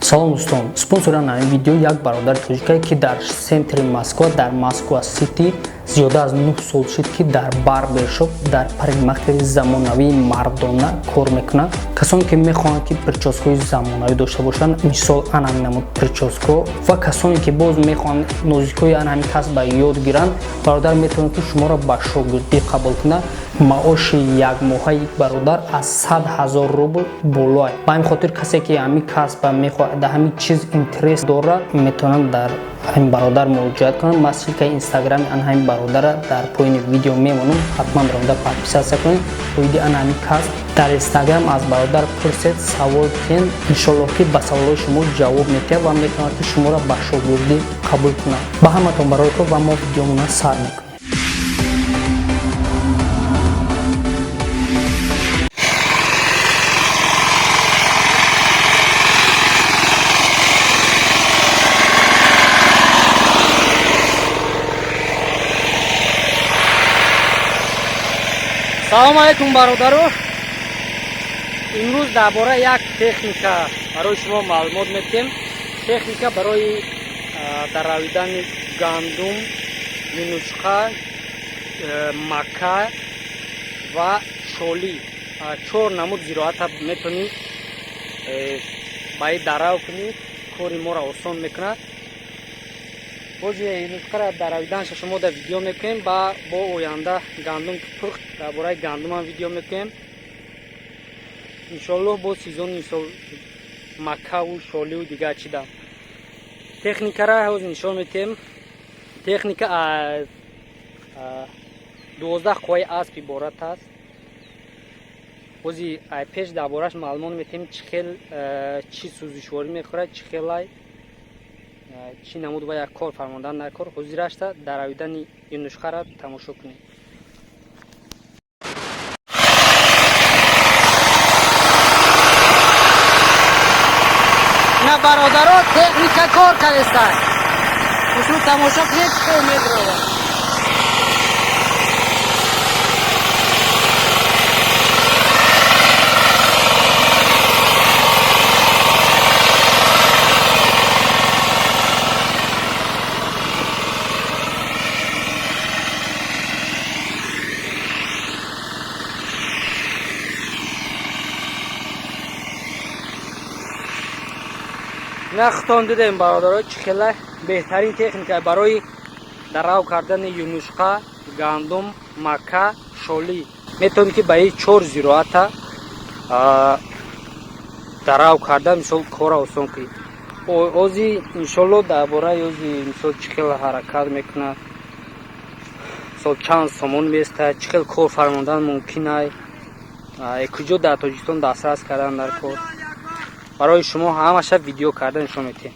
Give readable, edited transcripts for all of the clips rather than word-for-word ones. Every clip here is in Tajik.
Салом, дӯстон! Спонсори ҳамин видео як бародари тоҷикае, ки дар центри Москва, дар Москва Сити зиёда аз 9 сол шуд, ки дар барбершоп, дар парикмахери замонавии мардона кор мекунад. Касоне ки мехоҳанд, ки прическаҳои замонавӣ дошта бошанд, мисол ана ҳамин намуд прическаҳо, ва касоне ки боз мехоҳанд нозикҳои ана ҳамин касба ёд гиранд, бародар метавонад, ки шуморо ба шогирдӣ қабул кунад. Маоши якмоҳаи бародар аз 100 000 рубл болоа. Ба ҳамин хотир касе ки ҳамин касба мехоҳад, дар ҳамин чиз интерес дорад, метавонад дар ҳамин бародар муроҷиат кунад. Ман ссылкаи инстаграми ана ҳамин бародара дар поёни видео мемонам, ҳатман ронда подписаться кунед. Оиди ана ҳамин касб дар инстаграм аз бародар пурсед, савол кунед. Иншоллоҳ, ки ба саволҳои шумо ҷавоб медиҳад ва метавонад, ки шуморо ба шогирдӣ қабул кунад. Ба ҳаматон барои кор ва мо видеомона сар мекунем. Салому алайкум, бародаро! Имрӯз дар бораи як техника барои шумо маълумот медиҳем. Техника барои даравидани гандум, юнучқа, мака ва шолӣ. Чор намуд зироата метавонӣ ба и дарав кунӣ, кори моро осон мекунад. Бози юнучқара даравиданша шумо да видео мекунем, ба бо оянда гандум ки пухт, дар бораи гандумам видео мекунем, иншоаллоҳ. Бо сезони мисол макаву шоливу дигар чида техникара ҳозир нишон медиҳем. Техника аз 12 қувваи асп иборат аст. Бози пеш дар бораш маълумот медиҳем, чӣ хел, чӣ сӯзишворӣ мехӯрад, чӣ хелай, чӣ намуд ва як кор фармондан дар кор. Ҳозирашта даравидани юнучқара тамошо кунед. На, бародаро, техника кор кардеста. Шумо тамошо кунед, чӣ хел медаровад. Нахтон дидем, бародаро, чӣ хела беҳтарин техника барои дарав кардани юнучқа, гандум, мака, шолӣ. Метавонӣ, ки ба и чор зироата дарав карда, мисол, кора осон кунӣ. Ози иншолло дар бораи ози мисол чӣ хел ҳаракат мекунад, мисол чанд сомон меистад, чӣ хел кор фармондан мумкин ай, куҷо дар Тоҷикистон дастрас кардан дар кор, барои шумо ҳамаша видео карда нишон медиҳем.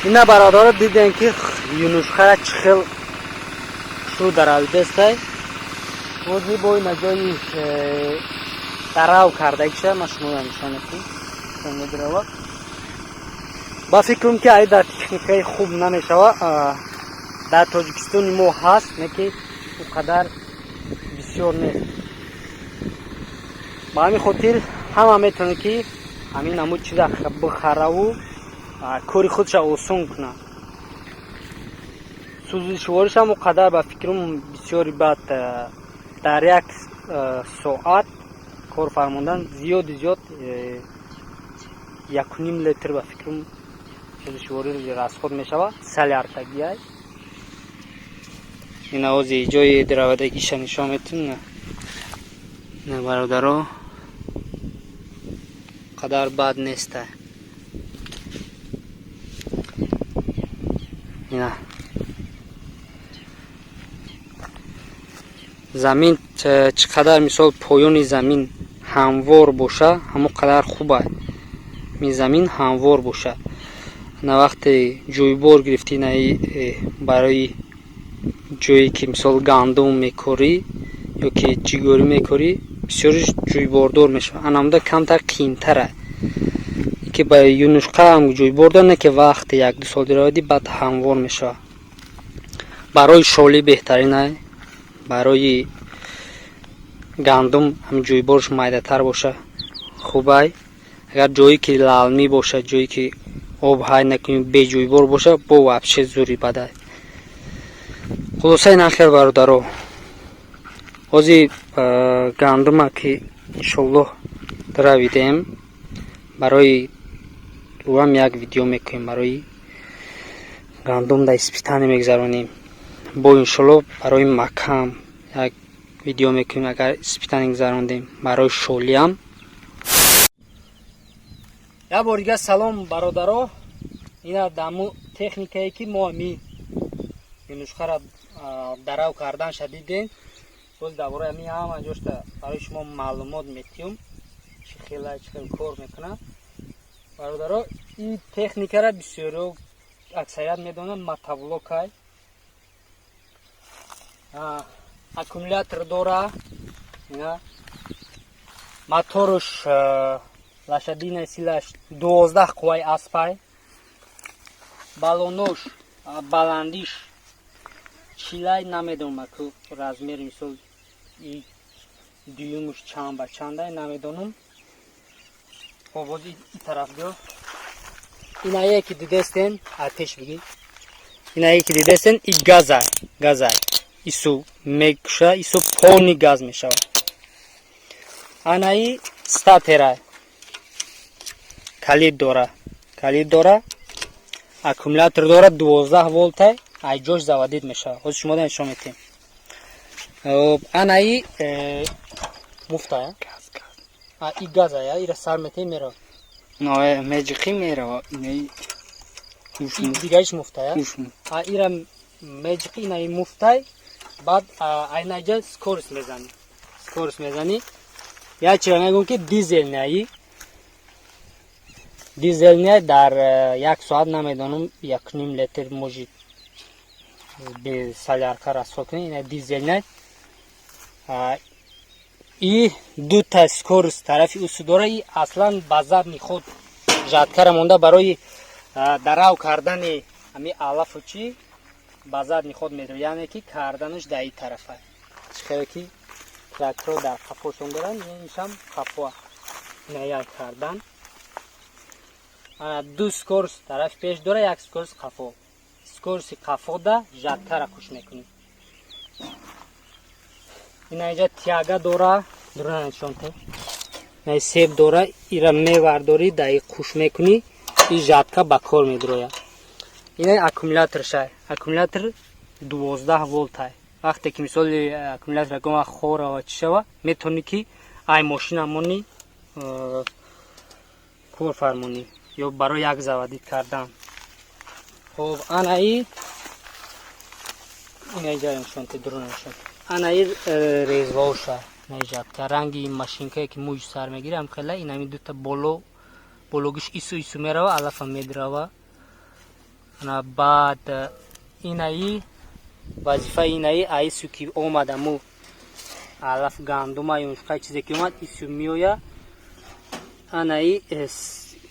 Ина, бародаро, дидем, ки юнучқара чӣ хел шурӯъ даравидастай. Бози бо ина ҷои дарав кардагиша ман шуморо нишон медиҳам, медиравад. Ба фикрам, ки ай дар техникаи хуб намешава. Дар Тоҷикистони мо ҳаст, не ки ӯ қадар бисёр нест. Ба ҳамин хотир ҳама метавонад, ки ҳамин намуд чиза бихараву кори худша осон кунад. Сӯзишворишам ӯ қадар, ба фикрам, бисёри бад. Дар як соат кор фармондан зиёди зиёд 1,5 литр, ба фикрам, сӯзишворӣ расход мешавад, соляркагиай. Ина ози ҷои даравадагиша нишон метун. На, бародаро, қадар бад неста. Ина замин чӣ қадар, мисол, поёни замин ҳамвор боша, ҳамон қадар хуб аст. Замин ҳамвор бошад. На вақте ҷӯйбор гирифтӣ, на барои ҷое ки, мисол, гандум мекорӣ ё ки ҷигорӣ мекорӣ, бисёриш ҷӯйбордор мешавад. Анамуда камтар қиинтара. Ки ба юнучқа ҳам ҷӯйбор дорад, не ки вақте 1-2 сол диравади, баъд ҳамвор мешавад. Барои шолӣ беҳтарин, барои гандум ҳам ҷӯйборш майдатар боша хубай. Агар ҷое ки лалмӣ боша, ҷое ки об ҳай накунӣ, беҷӯйбор боша, бо вообще зури бадай. Хулоса, ин хел, бародаро. Ҳозир гандума ки иншоллоҳ даравидем, барои ӯам як видео мекунем, барои гандум да испытание мегузаронем. Бо иншоллоҳ барои макам як видео мекунем, агар испытание гузарондем, барои шолиам. Як бор дига салом, бародаро. Ина даму техникае ки мо ами юнучқара дарав карданша дидем. Боз дар бораи ами ҳама ҷошта барои шумо маълумот метиҳум, чӣ хела, чӣ хел кор мекунад. Бародаро, ин техникара бисёриҳо, аксарият медонанд, мотоблокай. Аккумулятор дора, ина моторш лошадиная силаш 12 қувваи аспай. Балонош баландиш чилай, намедонам, аку размери, мисол, и дуюмуш чанд ба чандай, намедонам. Хоб, боз и тараф биё. Инае ки дидестен, пеш бигӣ, инае ки дидестен, и газай, газай ису мекуша, ису полный газ мешавад. Анаи статерай, калид дора, калид дора, аккумулятор дора, 12 волтай, ай ҷош заводить мешавад. Ҳозир шумо нишон метиҳем. Анаи муфта и газая, ира сар метиҳем, мерава. Меҷиқӣ мерава. Дигаиш муфтая, ира меҷиқӣ, инаи муфтай. Баъд айнаҷа скорость мезанӣ, скорость мезанӣ. Як чира мегӯм, ки дизельный, дизельный дар як соат, намедонам, 1,5 литр может солярка расход кунӣ. Ина дизельный и дута скорость тарафи усу дора. И аслан ба задний ход жаткара монда, барои дарав кардани ами алафу чӣ ба задний ход медорад, яъне ки карданаш дар и тарафа. Чӣ хеле ки тракторо дар қафошон доранд, иншам қафоа, ина як кардан. Ду скорость тарафи пеш дора, як скорость қафо. Скорости қафода жаткара куш мекунӣ. Ина инҷа тяга дора, дуранашонте себ дора, ира мевардорӣ, даи қуш мекунӣ, и жатка ба кор медирояд. Ина аккумуляторшай, аккумулятор 12 волтай. Вақте ки, мисоли, аккумулятор ягон хорава, чӣ шава, метавонӣ ки ай мошина монӣ, кор фармонӣ ё барои як заводить кардан. Хоб, анаи инаҷа нишонте, дурунашон, анаи резвоша наҷатка, ранги машинкае ки мӯи сар мегирам хела. Инами дута боло бологиш ису ису мерава, алафа медирава. Ана баъд инаи вазифаи инаи аису ки омада, му алаф, гандума, юнучқа, чизе ки омад, ису меоя. Анаи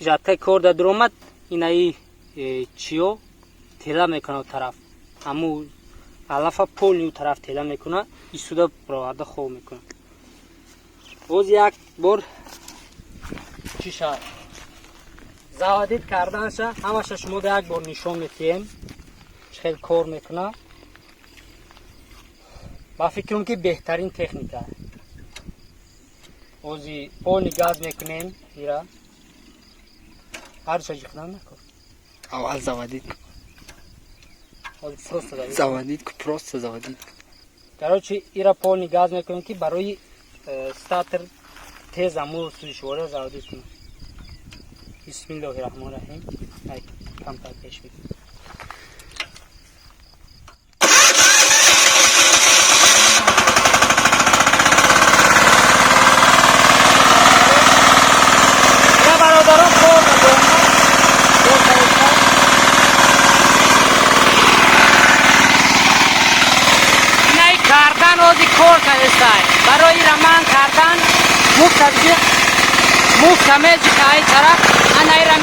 жаткаи кор да дуромад, инаи чиё тела мекунад тараф, ҳаму алафа полный тараф тела мекунад, исуда проварда хоб мекунад. Боз як бор чиша заводить карданша ҳамаша шумо да як бор нишон метиҳем, чӣ хел кор мекунад. Ба фикрам, ки беҳтарин техника. Ози полный газ мекунем ира, ҳарча ҷиқнам накун. Аввал заводить. Просто заводить, просто заводить. Короче, ира полный газ мекунем, ки барои стартер тез аму сӯзишвора заводить кунем. Бисмиллоҳи раҳмони раҳим. Камтар пеш бигир. Бародарон, кор надорам. Инай кардан ози кор кардестай. Барои раман кардан муфта биги, муфта меҷиқа ай тараф, анайра.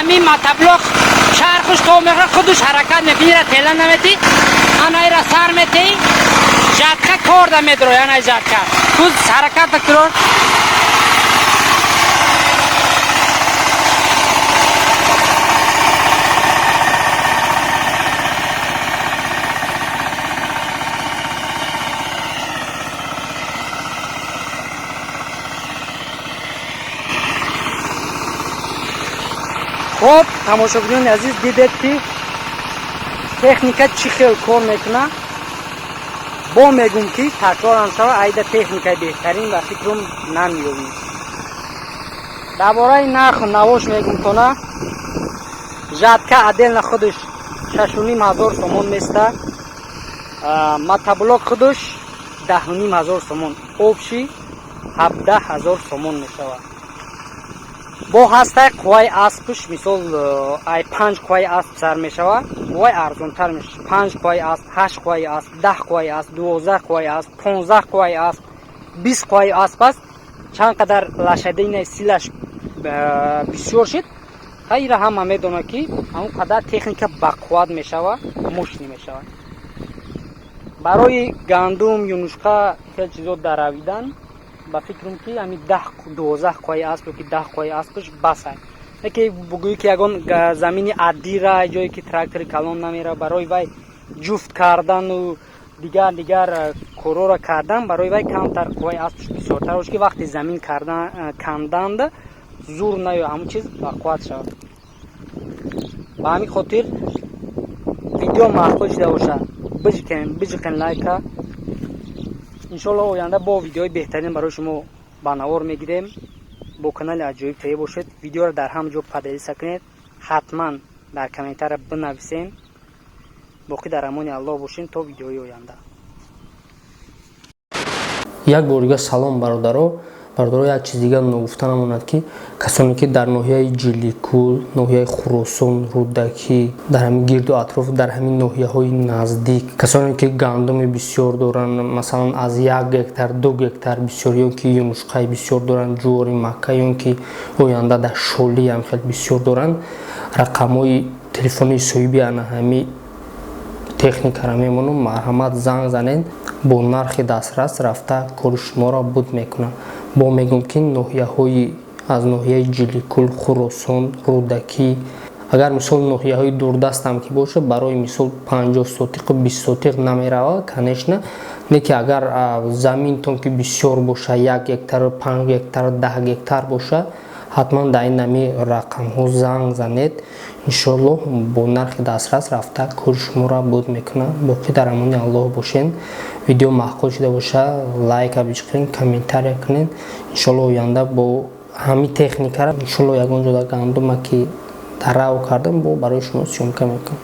Ҳамин мотоблок чархуш то мехӯрад, худуш ҳаракат мекунӣ, ира тела наметӣ, ана ира сар метеӣ, жатка корда медрои, ана жатка. Куз ҳаракат кирор. Хоб, тамошобинони азиз, дидед, ки техника чӣ хел кор мекунад. Бо мегум, ки такрорам шава, айда техникаи беҳтарин ба фикрам намеёбем. Дар бораи нарху навош мегум тона: жатка отдельно худаш 6500 сомон места, мотоблок худаш 10500 сомон, общий 17 000 сомон мешавад. Бо ҳастай қувваи аспш, мисол, ай 5 қувваи асп сар мешавад, вай арзонтар мешавад: 5 қувваи асп, 8 қувваи асп, 10 қувваи асп, 12 қувваи асп, 15 қувваи асп, 20 қувваи асп аст. Чанд қадар лошадиная силаш бисёр шид, ира ҳама медонад, ки ҳамон қадар техника бақувват мешавад, мощный мешавад. Барои гандум, юнушқа, хел чизо даравидан, ба фикрам, ки ҳами 10, 12 қувваи асп ёки 10 қувваи аспш басай. Яке бугӯӣ, ки ягон замини аддира, ҷое ки трактори калон намера, барои вай ҷуфт кардану дигар дигар корҳоро кардан, барои вай камтар қувваи аспш бисёртар бош, ки вақти замин канданда зур наё, ҳамон чиз бақувват шавад. Ба ҳамин хотир видео маъқул шуда бошад, биҷиқен лайка. Иншоалло, оянда бо видеои беҳтарин барои шумо ба навор мегирем. Бо канали Аҷоиб ТВ бошед. Видеоро дар ҳама ҷо поделиться кунед, ҳатман дар комментария бинависем. Боқӣ дар амони Аллоҳ бошем то видеои оянда. Як бор дига салом, бародаро. Бародаро, як чиз дига ногуфта намонад, ки касоне ки дар ноҳияи Ҷиликул, ноҳияи Хуросон, Рӯдакӣ, дар ҳамин гирду атроф, дар ҳамин ноҳияҳои наздик, касоне ки гандуми бисёр доранд, масалан, аз 1 гектар, 2 гектар бисёр, ё ки юнушқаи бисёр доранд, ҷувори макка, ё ки оянда дар шолиам хеле бисёр доранд, рақамҳои телефони соҳиби ана ҳами техникаро мемонам, марҳамат, занг занед. Бо нархи дастрас рафта кори шуморо буд мекунад. Бо мегӯм, ки ноҳияҳои аз ноҳияи Ҷиликул, Хуросон, Рӯдакӣ, агар мисол ноҳияҳои дурдастам ки бошад, барои мисол 50 сотиқу 20 сотиқ намеравад, конечно, не ки агар заминтон ки бисёр боша, 1 гектару 5 гектар, 10 гектар боша, ҳатман дар ин ҳами рақамҳо занг занед. Иншоаллоҳ, бо нархи дастрас рафта кори шуморо буд мекунад. Боқӣ дар амони Аллоҳ бошед. Видео маъқул шуда боша, лайка бичиқед, комментария кунед. Иншоалло, оянда бо ҳамин техникара, иншоалло, ягон ҷода гандума ки дарав кардам, бо барои шумо съёмка мекунам.